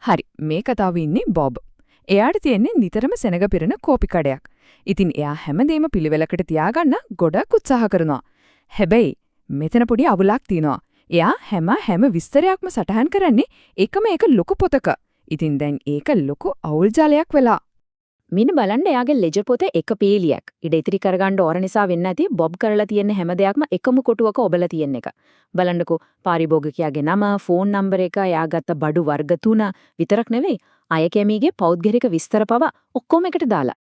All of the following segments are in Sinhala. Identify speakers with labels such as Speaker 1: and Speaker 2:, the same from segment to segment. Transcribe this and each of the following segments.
Speaker 1: හරි, මේ කතාවේ ඉන්නේ බොබ්. එයාට තියෙන්නේ නිතරම සෙනග පිරෙන කෝපි කඩයක්. ඉතින් එයා හැමදේම පිළිවෙලකට තියාගන්න ගොඩක් උත්සාහ කරනවා. හැබැයි මෙතන පොඩි අවුලක් තියෙනවා. එයා හැම හැම විස්තරයක්ම සටහන් කරන්නේ එකම එක ලොකු පොතක. ඉතින් දැන් ඒක ලොකු අවුල් ජාලයක් වෙලා.
Speaker 2: මෙන්න බලන්න එයාගේ ලෙජර් පොතේ එක පේලියක්. ඉඩ ඉතිරි කරගන්න ඕන නිසා වෙන්න ඇති බොබ් කරලා තියෙන හැම දෙයක්ම එකම කොටුවක ඔබලා තියෙන එක. බලන්නකෝ, පාරිභෝගිකයාගේ නම, ෆෝන් නම්බර් එක, එයා ගත්ත බඩු වර්ග තුන විතරක් නෙවෙයි, අය කැමීගේ පෞද්ගලික විස්තර පවා ඔක්කොම එකට දාලා.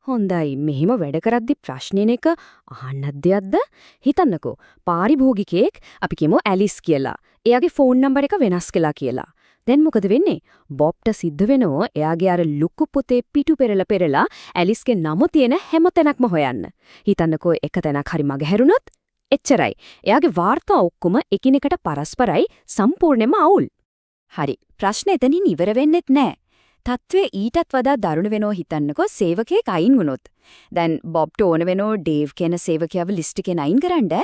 Speaker 3: හොඳයි, මෙහෙම වැඩ කරද්දි ප්‍රශ්නේන එක අහන්නත් දෙයක්ද? හිතන්නකෝ, පාරිභෝගිකයෙක් අපි කියමු ඇලිස් කියලා. එයාගේ ෆෝන් නම්බර් එක වෙනස් කළා කියලා. දැන් මොකද වෙන්නේ? බොබ්ට සිද්ධ වෙනවා එයාගේ අර ලොකු පොතේ පිටු පෙරලා පෙරලා ඇලිස්ගේ නම තියෙන හැම තැනක්ම හොයන්න. හිතන්නකෝ, එක තැනක් හරි මග හැරුණොත් එච්චරයි. එයාගේ වාර්තා ඔක්කොම එකිනෙකට පරස්පරයි, සම්පූර්ණයෙන්ම අවුල්.
Speaker 4: හරි. ප්‍රශ්න එතනින් ඉවර වෙන්නෙත් නෑ. තත්ත්වය ඊටත් වඩා දරුණු වෙනෝ හිතන්නකෝ සේවකයෙක් අයින් වුණොත්. දැන් බොබ්ට ඕන වෙනෝ ඩේව් කියන සේවකයාව ලිස්ට් එකෙන් අයින් කරන්න.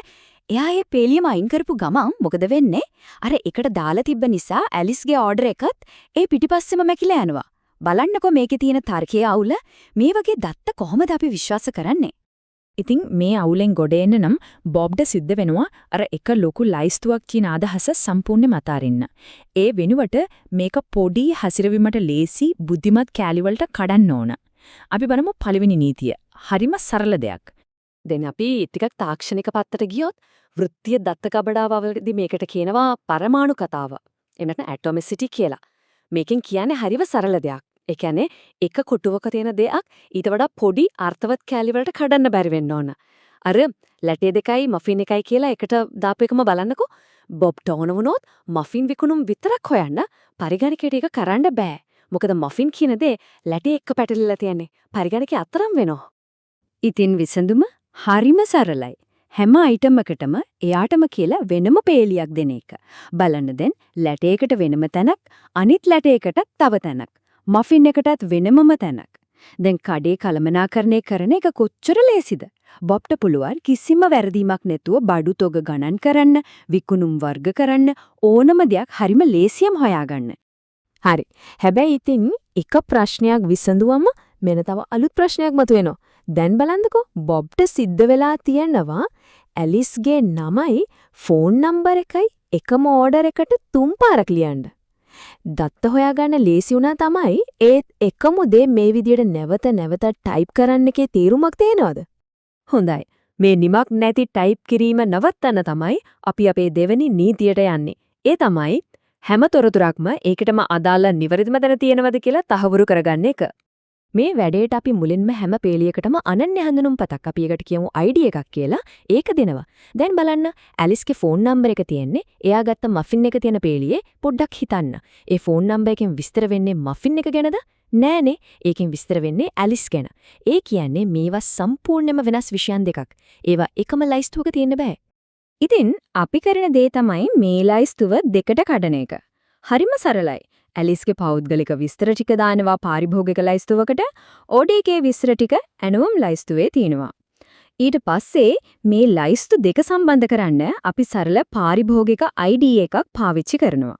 Speaker 4: එයා ඒ පේලියම අයින් කරපු ගමන් මොකද වෙන්නේ? අර එකට දාලා තිබ්බ නිසා ඇලිස්ගේ ඕඩර් එකත් ඒ පිටිපස්සෙම මැකිලා යනවා. බලන්නකෝ මේකේ තියෙන තර්කයේ අවුල. මේ වගේ දත්ත කොහොමද අපි විශ්වාස කරන්නේ?
Speaker 2: ඉතින් මේ අවුලෙන් ගොඩ එන්න නම් බොබ්ට සිද්ධ වෙනවා අර එක ලොකු ලයිස්තුවක් කියන අදහස සම්පූර්ණයෙන්ම අතාරින්න. ඒ වෙනුවට මේක පොඩි හසිරවීමට ලේසි බුද්ධිමත් කෑලි වලට කඩන්න ඕන. අපි බලමු පළවෙනි නීතිය. හරිම සරල දෙයක්.
Speaker 5: දැන් අපි ටිකක් තාක්ෂණික පැත්තට ගියොත් වෘත්තීය දත්ත කබඩාවවලදී මේකට කියනවා පරමාණු කතාව. එහෙම නැත්නම් ඇටොමිසිටි කියලා. මේකෙන් කියන්නේ හරිව සරල දෙයක්. ඒ කියන්නේ එක කොටුවක තියෙන දෙයක් ඊට වඩා පොඩි අර්ථවත් කෑලි වලට කඩන්න බැරි වෙන්න ඕන. අර ලැටේ දෙකයි මෆින් එකයි කියලා එකට දාපු එකම බලන්නකෝ. බොබ්ට ඕන වුණොත් මෆින් විකුණුම් විතරක් හොයන්න පරිගණකයට ඒක කරන්න බෑ. මොකද මෆින් කියන දේ ලැටේ එක්ක පැටලිලා තියෙන්නේ. පරිගණකේ අතරම් වෙනවා.
Speaker 3: ඉතින් විසඳුම හරිම සරලයි. හැම අයිටම් එකටම එයාටම කියලා වෙනම පේලියක් දෙන එක. බලන්න, දැන් ලැටේකට වෙනම තැනක්, අනිත් ලැටේකටත් තව තැනක්. මෆින් එකටත් වෙනමම තැනක්. දැන් කඩේ කළමනාකරණය කරන එක කොච්චර ලේසිද? බොබ්ට පුළුවන් කිසිම වැරදීමක් නැතුව බඩු තොග ගණන් කරන්න, විකුණුම් වර්ග කරන්න, ඕනම දෙයක් හරිම ලේසියෙන් හොයාගන්න.
Speaker 2: හරි. හැබැයි ඉතින් එක ප්‍රශ්නයක් විසඳුවම මෙන්න තව අලුත් ප්‍රශ්නයක් මතුවෙනවා. දැන් බලන්නකෝ, බොබ්ට සිද්ධ වෙලා තියෙනවා ඇලිස්ගේ නමයි ෆෝන් නම්බර් එකයි එකම ඕඩර් එකට තුන් පාරක් ලියන්න. දත්ත හොයාගන්න ලේසි වුණා තමයි, ඒත් එකම දේ මේ විදියට නැවත නැවත ටයිප් කරන්න එකේ තේරුමක් තේනවද?
Speaker 5: හොඳයි. මේ නිමක් නැති ටයිප් කිරීම නවත්තන්න තමයි අපි අපේ දෙවෙනි නීතියට යන්නේ. ඒ තමයි හැම තොරතුරක්ම ඒකටම අදාළ නිවැරදිම තැන තියෙනවද කියලා තහවුරු කරගන්න එක. මේ වැඩේට අපි මුලින්ම හැම පේලියකටම අනන්‍ය හඳුනුම්පතක්, අපි ඒකට කියමු ID එකක් කියලා, ඒක දෙනවා. දැන් බලන්න, ඇලිස්ගේ ෆෝන් නම්බර් එක තියෙන්නේ එයා ගත්ත මෆින් එක තියෙන පේලියේ. පොඩ්ඩක් හිතන්න. ඒ ෆෝන් නම්බර් එකෙන් විස්තර වෙන්නේ මෆින් එක ගැනද? නෑනේ. ඒකෙන් විස්තර වෙන්නේ ඇලිස් ගැන. ඒ කියන්නේ මේවා සම්පූර්ණයෙන්ම වෙනස් විෂයන් දෙකක්. ඒවා එකම ලයිස්තුවක තියෙන්න බෑ.
Speaker 3: ඉතින් අපි කරන දේ තමයි මේ ලයිස්තුව දෙකට කඩන එක. හරිම සරලයි. ඇලිස්ගේ පෞද්ගලික විස්තර ටික දානවා පාරිභෝගික ලයිස්තුවකට, ඕඩර් එකේ විස්තර ටික ඇණවුම් ලයිස්තුවේ තියෙනවා. ඊට පස්සේ මේ ලයිස්තු දෙක සම්බන්ධ කරන්න අපි සරල පාරිභෝගික ID එකක් පාවිච්චි කරනවා.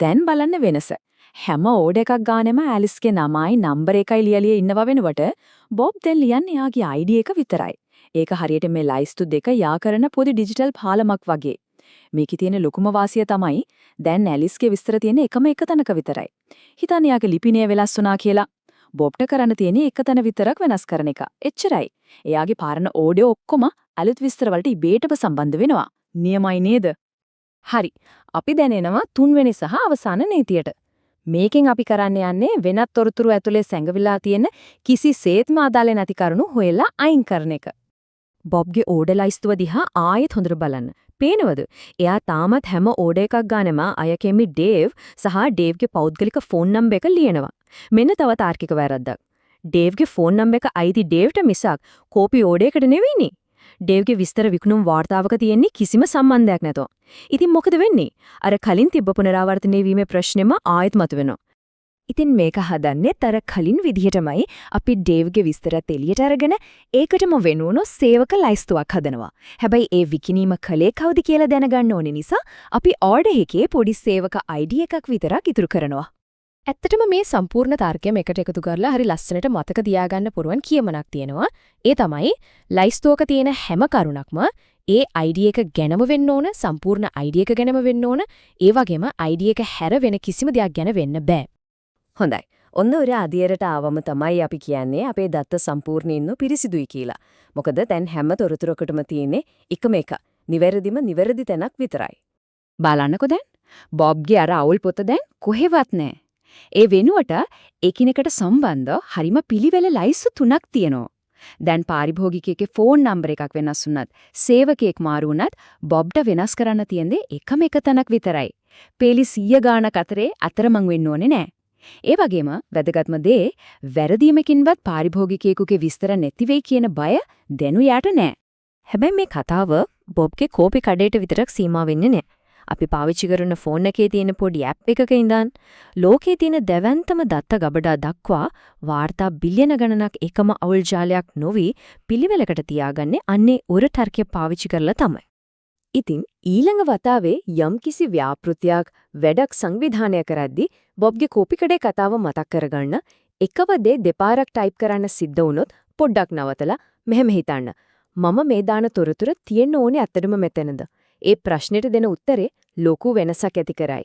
Speaker 2: දැන් බලන්න වෙනස. හැම ඕඩර් එකක් ගානෙම ඇලිස්ගේ නමයි නම්බර් එකයි ලියලිය ඉන්නව වෙනුවට බොබ් දැන් ලියන්නේ එයාගේ ID එක විතරයි. ඒක හරියට මේ ලයිස්තු දෙක යා කරන පොඩි ඩිජිටල් පාලමක් වගේ. මේකේ තියෙන ලොකුම වාසිය තමයි දැන් ඇලිස්ගේ විස්තර තියෙන එකම එක තැනක විතරයි. හිතන්න එයාගේ ලිපිනය වෙනස් වුණා කියලා. බොබ්ට කරන්න තියෙන්නේ එක තැන විතරක් වෙනස් කරන එක. එච්චරයි. එයාගේ පරණ ඕඩර් ඔක්කොම අලුත් විස්තර වලට ඉබේටම සම්බන්ධ වෙනවා. නියමයි නේද? හරි. අපි දැන් එනවා තුන්වෙනි සහ අවසාන නීතියට. මේකෙන් අපි කරන්න යන්නේ වෙනත් තොරතුරු ඇතුලේ සැඟවිලා තියෙන කිසිසේත්ම අදාළ නැති කරුණු හොයලා අයින් කරන එක. බොබ්ගේ ඕඩර් ලයිස්තුව දිහා ආයෙත් හොඳට බලන්න. පේනවද? එයා තාමත් හැම ඕඩර් එකක් ගානෙම අයකෙමි ඩේව් සහ ඩේව්ගේ පෞද්ගලික ෆෝන් නම්බර් එක ලියනවා. මෙන්න තව තාර්කික වැරද්දක්. ඩේව්ගේ ෆෝන් නම්බර් එක අයිති ඩේව්ට මිසක් කෝපි ඕඩර් එකට නෙවෙයිනේ. ඩේව්ගේ විස්තර විකුණුම් වාර්තාවක තියෙන්නේ කිසිම සම්බන්ධයක් නැතෝ. ඉතින් මොකද වෙන්නේ? අර කලින් තිබ්බ පුනරාවර්තනය වීමේ ප්‍රශ්නෙම ආයෙත් මතුවෙනවා.
Speaker 4: ඉතින් මේක හදන්නේ අර කලින් විදිහටමයි. අපි ඩේව්ගේ විස්තරත් එළියට අරගෙන ඒකටම වෙනුණු සේවක ලයිස්තුවක් හදනවා. හැබැයි ඒ විකිණීම කළේ කවුද කියලා දැනගන්න ඕනේ නිසා අපි ඕඩර් එකේ පොඩි සේවක ID එකක් විතරක් ඉතුරු කරනවා.
Speaker 5: ඇත්තටම මේ සම්පූර්ණ තර්කයම එකට එකතු කරලා හරි ලස්සනට මතක තියාගන්න පුළුවන් කියමනක් තියෙනවා. ඒ තමයි ලයිස්තුවක තියෙන හැම කරුණක්ම ඒ ID එක ගැනම වෙන්න ඕන, සම්පූර්ණ ID එක ගැනම වෙන්න ඕන. ඒ වගේම ID එක හැර වෙන කිසිම දෙයක් ගැන වෙන්න බෑ.
Speaker 3: හොඳයි. ඔන්න ඔය අදියරට ආවම තමයි අපි කියන්නේ අපේ දත්ත සම්පූර්ණයෙන්ම පිරිසිදුයි කියලා. මොකද දැන් හැම තොරතුරකටම තියෙන්නේ එකම එක. නිවැරදිම නිවැරදි තැනක් විතරයි.
Speaker 4: බලන්නකෝ දැන්. බොබ්ගේ අර අවුල් පොත දැන් කොහෙවත් නෑ. ඒ වෙනුවට එකිනෙකට සම්බන්ධ හරිම පිළිවෙල ලයිස්තු තුනක් තියෙනවා. දැන් පාරිභෝගිකයෙක්ගේ ෆෝන් නම්බර් එකක් වෙනස් වුණත්, සේවකයෙක් මාරු වුණත් බොබ්ට වෙනස් කරන්න තියෙන්නේ එකම එක තැනක් විතරයි. පේලි 100 ගාණක් අතරේ අතරමං වෙන්න ඕනේ නෑ. ඒ වගේම වැදගත්ම දේ වැරදීමකින්වත් පාරිභෝගිකයෙකුගේ විස්තර නැති වෙයි කියන බය දැනු යාට නෑ.
Speaker 5: හැබැයි මේ කතාව බොබ්ගේ කෝපි කඩේට විතරක් සීමා වෙන්නේ නෑ. අපි පාවිච්චි කරන ෆෝන් එකේ තියෙන පොඩි ඇප් එකක ඉඳන් ලෝකේ තියෙන දැවැන්තම දත්ත ගබඩා දක්වා වාර්තා බිලියන ගණනක් එකම අවුල් ජාලයක් නොවි පිළිවෙලකට තියාගන්නේ අන්නේ උර තර්කය පාවිච්චි කරලා තමයි.
Speaker 3: ඉතින් ඊළඟ වතාවේ යම්කිසි ව්‍යාපෘතියක් වැඩක් සංවිධානය කරද්දී බොබ්ගේ කෝපි කඩේ කතාව මතක් කරගන්න එකම දේ දෙපාරක් ටයිප් කරන්න සිද්ධ වුණොත් පොඩ්ඩක් නවතලා මෙහෙම හිතන්න. මම මේ දාන තොරතුර තියෙන්න ඕනේ ඇත්තටම මෙතනද? ඒ ප්‍රශ්නෙට දෙන උත්තරේ ලොකු වෙනසක් ඇති කරයි.